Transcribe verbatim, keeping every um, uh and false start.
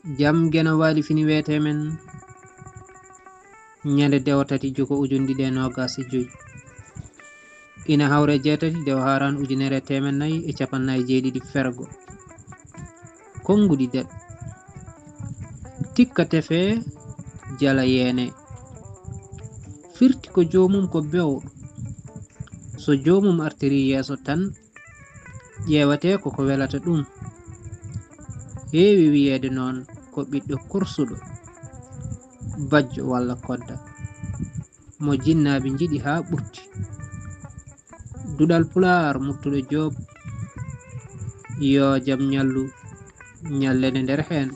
Jam Geno Waali fini weete men ñande dewo tati juko ujunɗiɗi e noogas e joy. Ina hawre jeetati dewo haaran ujunere temen nayi e capannayi jeeɗiɗi fergo. Konnguɗi daɗi. Tikka tefe jala yeene. Firti ko joomum ko bewɗo. So joomum artiri yeeso tan, ƴeewate ko ko welata ɗum. Heewi wiyeede noon ko ɓiɗɗo korsuɗo, bajjo walla kodda, mo jinnaaɓe njiɗi haa ɓurti. Duɗal Pulaar Murtuɗo Joob, yoo jam ñallu, ñallene nder heen.